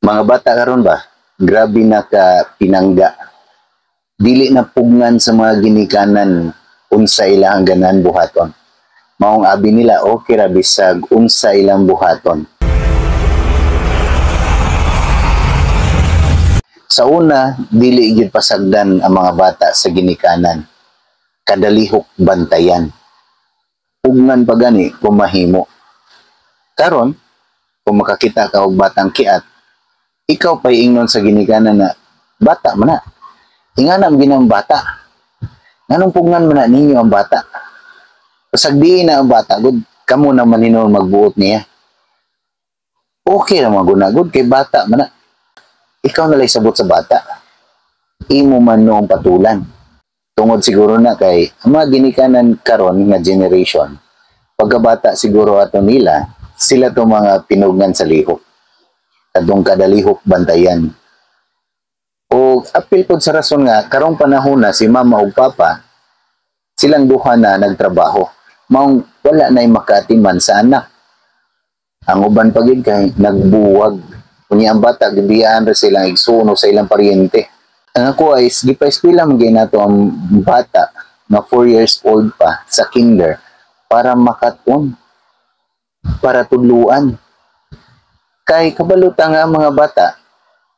Mga bata karon ba, grabe na ka pinangga. Dili na pugnan sa mga ginikanan unsa ilang ganahan buhaton. Maong abi nila okay ra bisag unsa ilang buhaton. Sa una, dili gyud pasagdan ang mga bata sa ginikanan. Kadalihok bantayan. Pugnan pa gani kung mahimo. Karon, kung makakita ka og batang kiat, ikaw pa'y ingnon sa ginikanan na bata man na. Ingana man ginang bata. Nganong pugnan man na ninyo ang bata? Pasagdiin na ang bata, gud kamo naman hinuon magbuot niya. Okay ra man gud na gud kay bata man na. Ikaw na lay sabot sa bata. Imo man noong patulan. Tungod siguro na kay ang mga ginikanan karon nga generation, pagkabata siguro ato nila, sila to mga pinugnan sa lihok. Kadtong kadalihok bantayan. O apil pod sa rason nga karong panahon na si mama ug papa silang duha na nagtrabaho. Maong wala na'y makaatiman sa anak. Ang uban pa gyud kay nagbuwag. Unya ang bata gibiyaan ra silang igsuon sa ilang paryente. Ang ako ay gipa-eskwela man gyud nato ang bata nga 4 years old pa sa kinder para makaton, para tudluan. Kay kabalo ta nga ang mga bata,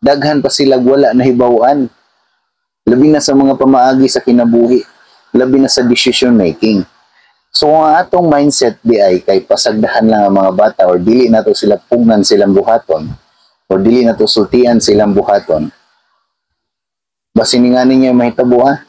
daghan pa sila wala nahibaw-an. Labi na sa mga pamaagi sa kinabuhi, labi na sa decision making. So kung ang atong mindset di ay kay pasagdahan lang ang mga bata or dili nato sila pugnan silang buhaton or dili nato sultian silang buhaton, basin nga ninyo mahitabo ha.